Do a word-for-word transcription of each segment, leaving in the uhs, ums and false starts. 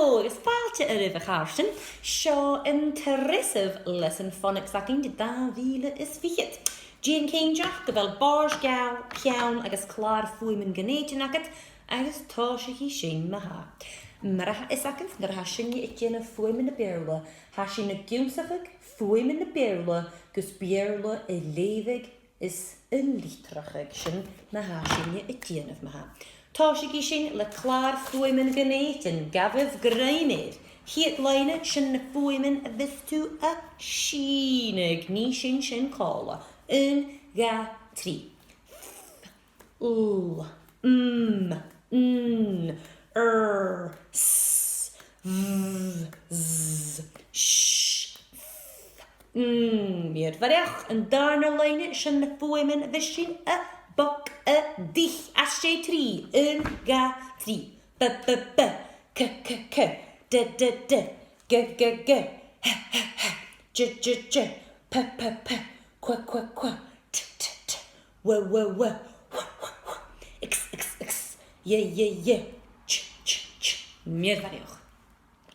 Hello, agus fàilte oirbh, a chàirdean. Seo an treasamh lesson phonics againn de dhà mhìle is fichead. Dèan cinnteach gu bheil bàrd geal, peann agus clàr fuaimean Dhùn Èideann agad, agus tòisichidh sinn ma-thà. Mar a tha fhios againn, nuair a tha sinne a' dèanamh fuaimean na Beurla, tha sinn ag ionnsachadh fuaimean na Beurla gus Beurla a leughadh is a litreachadh. Sin na tha sinne a' dèanamh ma-thà. Tòisichidh sinn le clàr fuaimean Dhùn Èideann, gabhaibh grèim air. A' chiad loidhne, sin na fuaimean a bhios tu a' sìneadh. Nì sinn sin còmhla. Aon, dhà, trì. L, m, n, r, s, v, z, sh, th. Mm, mìorbhaileach. An dàrna loidhne, sin na fuaimean a bhios sinn a' bog a-staigh. Às dèidh trì. Aon, dhà, trì. B, b, b, c, c, c, d, d, d, g, g, g, h, h, h, j, j, j, p, p, p, qu, qu, qu, t, t, t, w, w, w, wh, wh, wh, x, x, x, y, y, y, ch, ch, ch. Mìorbhaileach.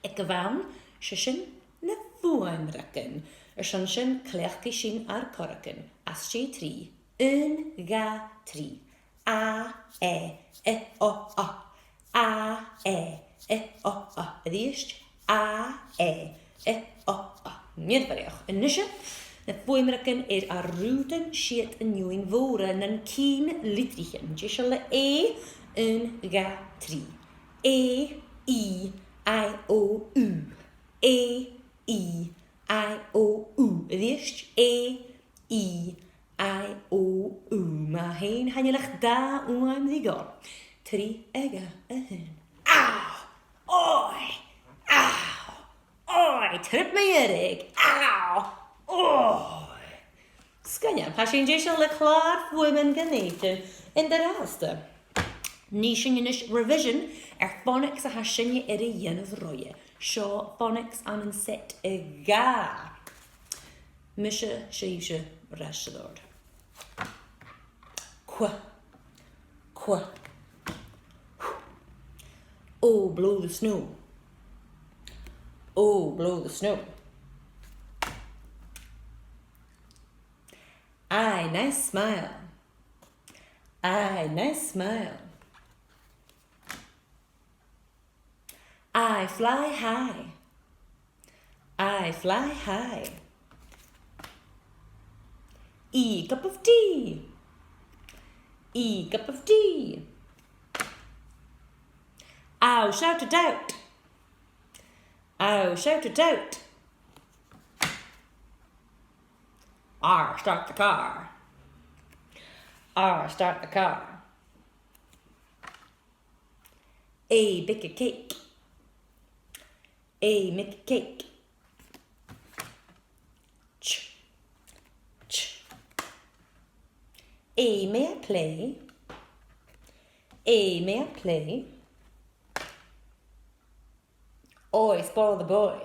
Aig a' bhonn, 's e sin na fuaimearachdan. Airson sin, cleachdaidh sinn ar corragan. Às dèidh trì. Aon, dhà, trì. A, e, i, o, u. A, e, i, o, u. A-rithist. A, e, i, o, u. Mìorbhaileach. A-nise, na fuaimearachdan air ar rùdan siud an fheadhainn mhòra, nan cinnlitrichean. Deiseil le A, aon, dhà, trì. A, E, I, O, U. A, E, I, O, U. A-rithist. A, E, I, O, U. Math fhèin, chan eil ach dà fhuaim ri dhol. Trì, a dhà, a h-aon. Ow! Oi! Ow! Oi! Trip mu dheireadh. Ow! Oi! Sgoinneil, tha sinn deiseil le clàr fuaimean Dhùn Èideann an-dràsta. Nì sinn a-nis revision air phonics a tha sinne air a dhèanamh roimhe. Seo phonics ann an set a dhà. Mise sibhse, ris an t-òrd. Qu, qu. Oh, blow the snow. Oh, blow the snow. I, nice smile. I, nice smile. I fly high. I fly high. E, cup of tea. E, cup of tea. Ow, shout it out. Ow, shout it out. R, start the car. R, start the car. A, bake a cake. A, make a cake. Ch, ch. A, may I play? A, may I play? Oi, spoil the boy.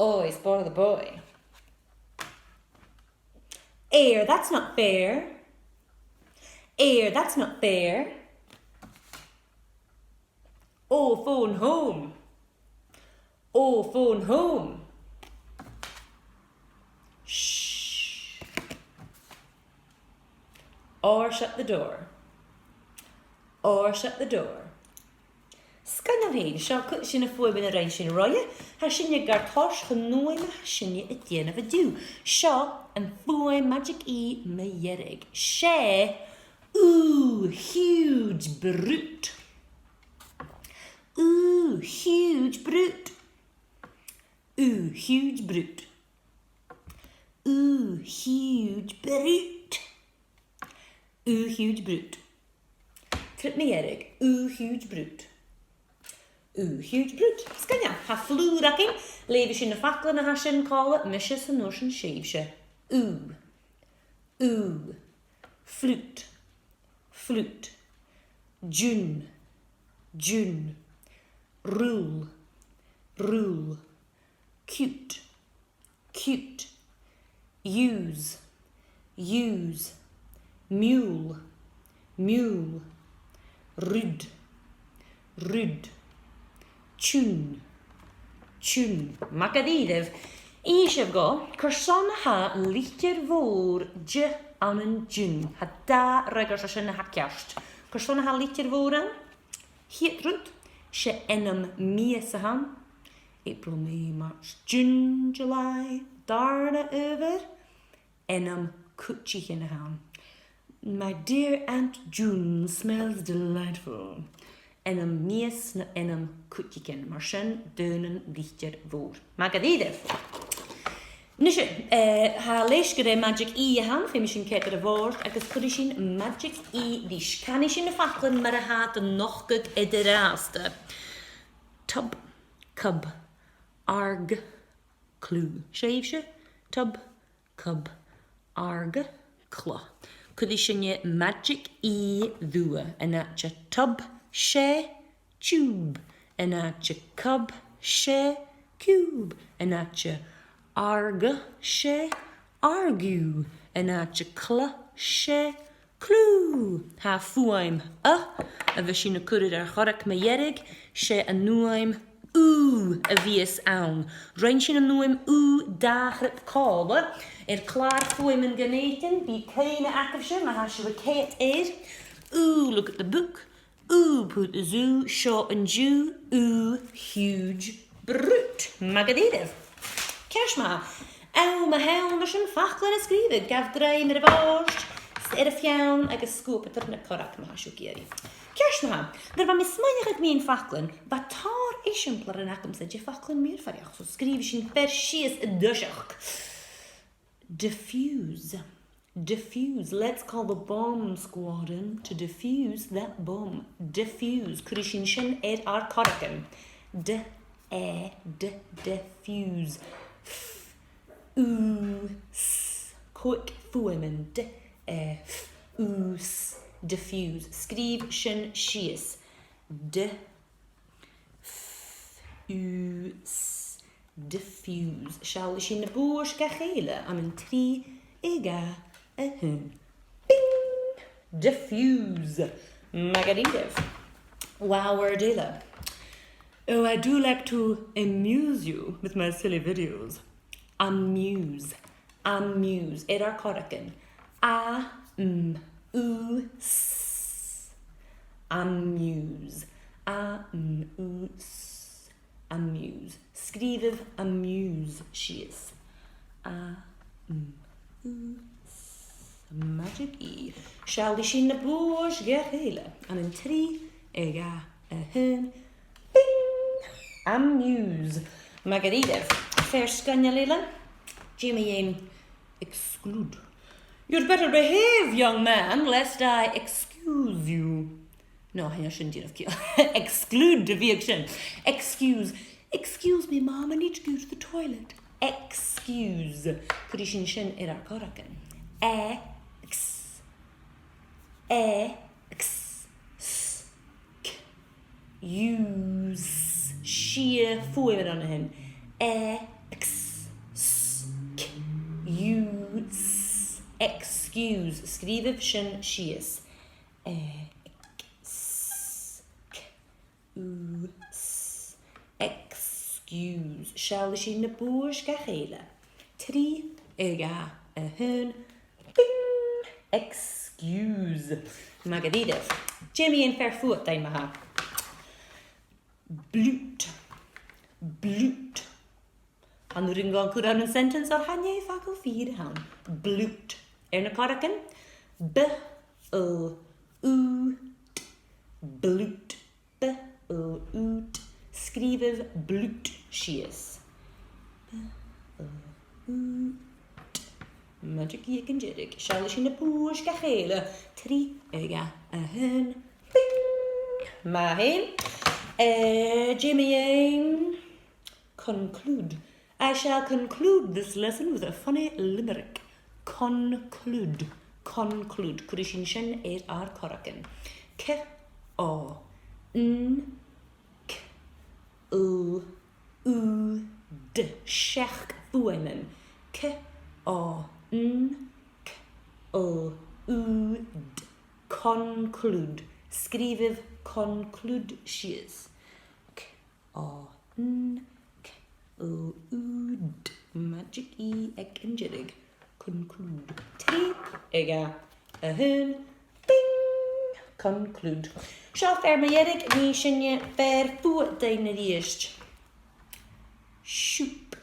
Oi, spoil the boy. Air, that's not fair. Air, that's not fair. Oh, phone home. Oh, phone home. Shh. Or shut the door. Or shut the door. Sgoinneil fhèin, seo cuid de na fuaimean a rinn sinn roimhe. Tha sinne gar toirt chun an fhuaim a tha sinne a' dèanamh an-diugh. Seo am fuaim magic E mu dheireadh. 'S e ooh, huge brute. Ooh, huge brute. Ooh, huge brute. Ooh, huge brute. Ooh, huge brute. Trip mu dheireadh. Ooh, huge brute. Ooh, huge brute. Sgoinneil. Tha flùr againn. Leughaidh sinn na faclan a tha sin còmhla, mise 's an uair sin sibhse. Ooh. Ooh. Flute. Flute. Dune. Dune. Rule. Rule. Cute. Cute. Use. Use. Mule. Mule. Rude. Rude. Tiùn. Tiùn. Math dha-rìribh. Innsibh dhomh, carson a tha litir mhòr D ann an diùn? Tha dà fhreagairt an sin a tha ceart. Carson a tha litir mhòr ann? A' chiad rud, 's e ainm mìos a th' ann. April, May, March, June, July. Dàrna adhbhar, ainm cuideigin a th' ann. My dear Aunt June smells delightful. Ainm mìos no ainm cuideigin. Mar sin, daonnan litir mhòr. Math dha-rìribh. Nise, eh, tha e leisg gur e Magic E a th' ann, feumaidh sinn ceathrar a bhòrd, agus cuiridh sinn Magic E ris. Canaidh sinn na faclan mar a tha iad a' nochdadh eadar-dheas. Tub, cub, àrd, cliù. Sibhse, tub, cub, àrd, cliù. Cuiridh sinne Magic E dhutha, an àite tub, 's e tube, an àite cub, 's e cube, an àite àrd, 's e argue, an àite cliù, 's e clue. Tha fuaim a, a bhios sinn a' cur air ar corrag mu dheireadh, 's e an fhuaim ù a bhios ann. Rinn sinn an fhuaim ù dà thrip còmhla air clàr fuaimean Dhùn Èideann. Bidh cuimhne agaibhse ma tha sibh a' coimhead air. Ù, look at the book. Ù, put the zoo, seo an Jew, ù, huge, brute. Math dha-rìribh. Ceart ma-thà. Àm a th' ann airson faclan a sgrìobhadh, gabh grèim air a' bhòrd, 's air a' fheann agus sguabadaibh na corrag ma tha sibh ag iarraidh. Ceart ma-thà. Nuair a bha mi a' smaoineachadh mu na faclan, bha tòrr eisimpleirean agamsa de faclan mìorbhaileach, so sgrìobh sinn fear sìos an toiseach. Diffuse. Diffuse. Let's call the bomb squad in to diffuse that bomb. Diffuse. Cuiridh sinn sin air ar corragan. D, e, d, diffuse. F, u, s. Còig fuaimean. D, e, f, u, s. Diffuse. Sgrìobh sin sìos. D, f, u, s, diffuse. Seallaidh sinn na buaid dha chèile ann an trì, a dhà, a h-aon. Bing! Diffuse. Math dha-rìribh. Wow, word eile. Oh, I do like to amuse you with my silly videos. Amuse. Amuse. Air ar corragan. A, m, u, s. Amuse. A, m, u, s. Amuse. Sgrìobhaibh amuse sìos. A, m, u, s. Magic E. Seallaidh sinn na buaid dha chèile ann an trì, a dhà, a h-aon. Bing! Amuse. Math dha-rìribh. Fear sgoinneil eile. Dè mu dheidhinn exclude? You'd better behave, young man, lest I excuse you. No, chan eil sin dìreach ciall. Exclude, a bhiodh sin. Excuse. Excuse me, ma'am, I need to go to the toilet. Excuse. Cuiridh sinn sin air ar corragan. E, x. E, x, s, c, use. Sia fuaimean an sin. E, x, s, c, use. Excuse. Sgrìobhaibh sin sìos. E, x, s, c, u, s. Excuse. Seallaidh sinn na buaid dha chèile. Trì, a dhà, a h-aon. Bing! Excuse. Math dha-rìribh. Dè mu dheidhinn fear fuadain ma-thà? Blute. Blute. An urrainn dhomh cur ann an sentence oir chan e facal fìor a th' ann? Blute. Air na corragan. B, l, u, t. Blute. B, l, u, t. Sgrìobhaibh blute sìos. B, l, u, t. Magic E aig an deireadh. Seallaidh sinn na buaid dha chèile. Trì, a dhà, a h-aon. Bing! Math fhèin. Eh, dè mu dheidhinn conclude? I shall conclude this lesson with a funny limerick. Conclude. Conclude. Cuiridh sinn sin air ar corragan. C, o, n, c, l, u, d. Seachd fuaimean. C, o, n, c, l, u, d. Conclude. Sgrìobhaibh conclude sìos. C, o, Magic E aig an deireadh. Conclude. Trì, a dhà, a h-aon. Bing! Conclude. Seo fear mu dheireadh, nì sinne fear fuadain a-rithist. Siùp.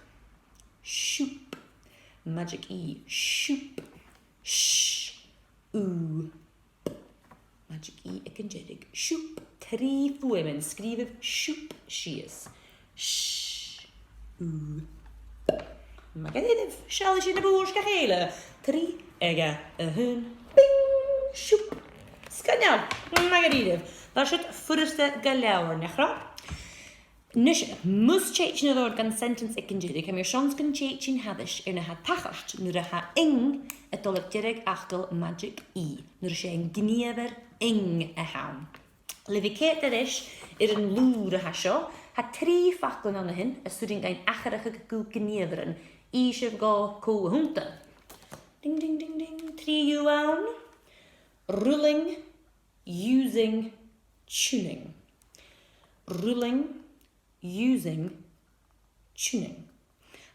Siùp. Magic E. Siùp. S. U. Magic E aig an deireadh. Siùp. Trì fuaimean. Sgrìobhaibh siùp sìos. S. U. Math dha-rìribh. Seallaibh sinn na bùird ri chèile. Trì, a dhà, a h-aon. Bing! Siùp. Sgoinneil. Math dha-rìribh. Bha siud furasta gu leòr, nach robh? A-nis, mus tèid sinn air adhart dhan sentence aig an deireadh, tha mi airson 's gun tèid sinn thairis air na tha a' tachairt nuair a tha ing a' dol air deireadh fhacal Magic E, nuair a 's e an gnìomhair ing a th' ann. Le bhith coimhead air ais air an lùr a tha seo, tha trì faclan ann a shin as urrainn dhuinn atharrachadh gu gnìomhairean. Innsibh dhomh cò a th' annta. Ding, ding, ding, ding. Trì dhiubh ann. Ruling, using, tuning. Ruling, using, tuning.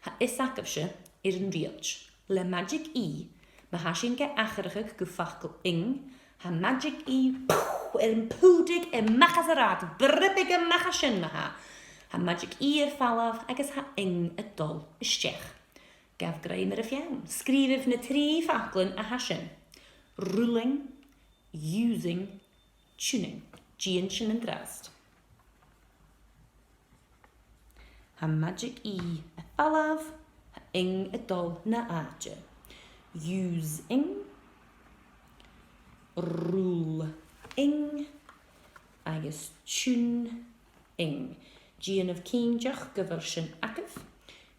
Tha fios agaibhse air an rèalt. Le Magic E, ma tha sinn ga atharrachadh gu facal ing, tha Magic E, pff, air am pùdadh a-mach às an rathad, briobadh a-mach à sin ma-thà. Tha Magic E air falbh agus tha ing a' dol a-steach. Gabh grèim air a' pheann. Sgrìobhaibh na trì faclan a tha sin. Ruling, using, tuning. Dèan sin an-dràsta. Tha Magic E a' falbh, tha ing a' dol na àite. Using, ruling, agus tuning. Dèanaibh cinnteach gu bheil sin agaibh.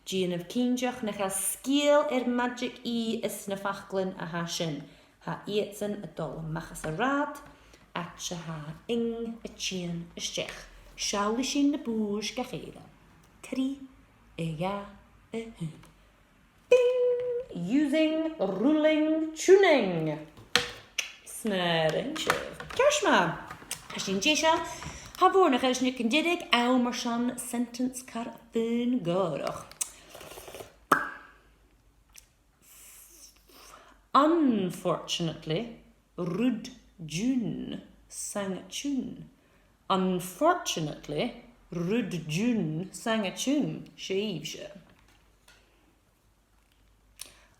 Dèanaibh cinnteach nach eil sgeul air Magic E anns na faclan a tha sin. Tha iadsan a' dol a-mach às an rathad, àite a tha ing a' tighinn a-steach. Seallaibh sinn na bùird ri chèile. Trì, a dhà, a h-aon. Bing! Using, ruling, tuning. Smaoinich. Ceart ma-thà. Tha sinn deiseil. Tha bòrd na cheistean aig an deireadh, àm airson sentence car fhèin gòrach. Unfortunately, ruith June 's a' tighinn. Unfortunately, ruith June 's a' tighinn. 'S e ìbhse.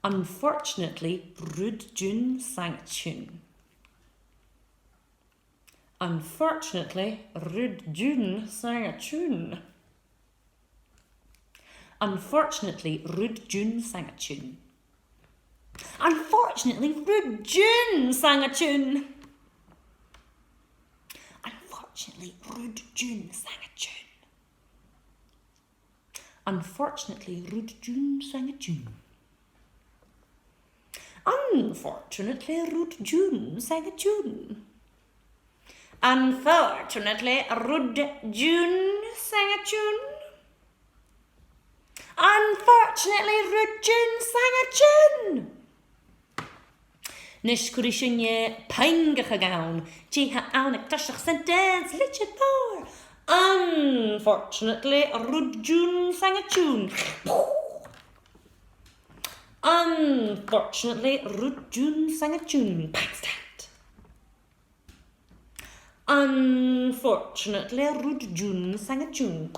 Unfortunately, ruith June 's a' tighinn. Unfortunately, ruith June 's a' tighinn. Unfortunately, ruith June 's a' tighinn. Unfortunately, ruith June 's a' tighinn. Unfortunately, ruith June 's a' tighinn. Unfortunately, ruith June 's a' tighinn. Unfortunately, ruith June 's a' tighinn. Unfortunately, ruith June 's a' tighinn. Unfortunately, ruith June 's a' tighinn. Nis, cuiridh sinne puingeachadh ann. Dè tha ann aig toiseach sentence? Litir mòr. Unfortunately, ruith June 's a' tighinn. Unfortunately, ruith June 's a' tighinn. Backstat. Unfortunately, ruith June 's a' tighinn.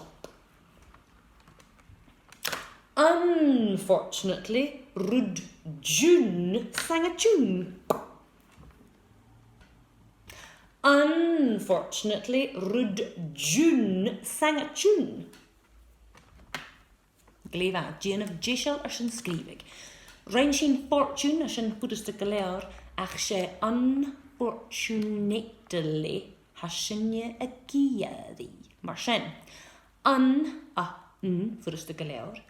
Unfortunately, ruith June 's a' tighinn. Unfortunately, ruith June 's a' tighinn. Glè mhath, dèanaibh deiseil airson sgrìobhadh. Rinn sinn fortune, tha sin furasta gu leòr, ach 's e unfortunately a tha sinne ag iarraidh. Mar sin, un, a, n, furasta gu leòr,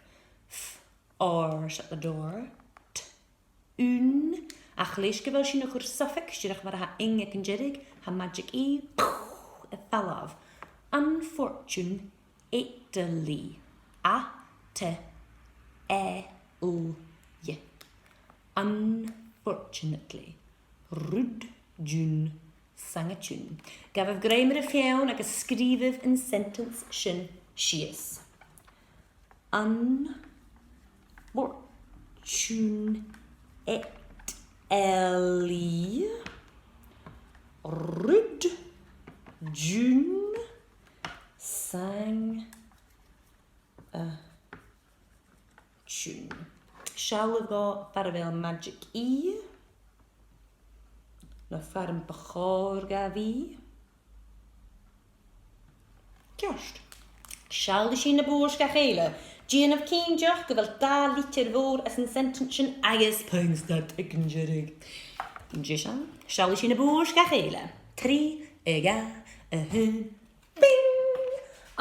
f, or, shut the door, t, un, ach leis gu bheil sinn a' cur suffix, dìreach mar a tha ing aig an deireadh, tha magic e, a' falbh. Unfortunately. A, t, e, l, y. Unfortunately. Ruith June 's a' tighinn. Gabhaibh grèim air a' pheann agus sgrìobhaibh an sentence sin sìos. Unfortunately, Fortune et Ellie. Rud, diun, sang, a, tiun. Seallaibh dhomh far a bheil Magic E, no far am bu chòir dha bhith. Ceart. Seallaidh sinn na bùird dha chèile. Dèanaibh cinnteach gu bheil dà litir mhòr anns an sentence sin agus puing stad aig an deireadh. An dèidh sin, seallaidh sinn na bùird dha chèile. Trì, a dhà, a h-aon. Bing!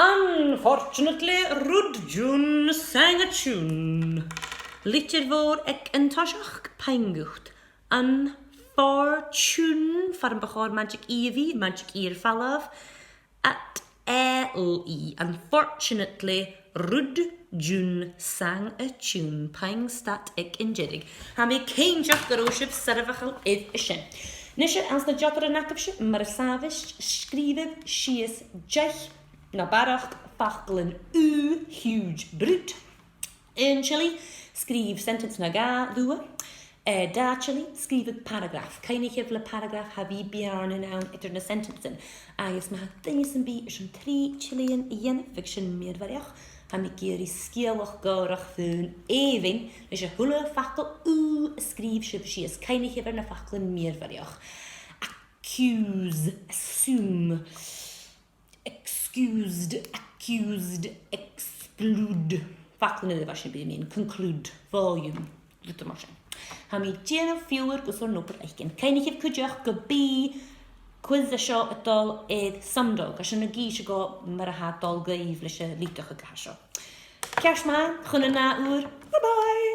Unfortunately, rud, diun, sang, a, tiun. Litir mhòr aig an toiseach, puing stad. Unfortune, far am bu chòir Magic E a bhith, Magic E air falbh. Et Ellie, unfortunately, rud, diun, sang, a, tiun, puing stad aig an deireadh. Tha mi cinnteach gun robh sibh soirbheachail air sin. Nise, anns na jobaran agaibhse, mar as àbhaist, sgrìobhaibh sìos deich no barrachd faclan ù, huge, brute. Aon chili, sgrìobh sentence no dhà luath. Eh, dà chili, sgrìobhaibh paragraph. Cuimhnichibh le paragraph, tha a bhith beàrnan ann eadar na sentencean. Agus ma tha duine sam bith airson trì chilian a dhèanamh, bhiodh sin mìorbhaileach. Tha mi ag iarraidh sgeulachd gòrach bhuainn èibhinn, leis a h-uile facal ù a sgrìobh sibh sìos. Cuimhnichibh air na faclan mìorbhaileach. Accuse, assume, excused, accused, exclude. Faclan eile mar sin, bidh mi a' conclude, volume, rudan mar sin. Tha mi a' dèanamh fiughair gus an obair fhaicinn. Cuimhnichibh cuideachd gum bi quiz an seo a' dol air Sumdog, agus sin ag innse dhuibh mar a tha dol dhuibh leis an litreachadh a tha seo. Ceart ma-thà, chun an ath uair. Bye bye!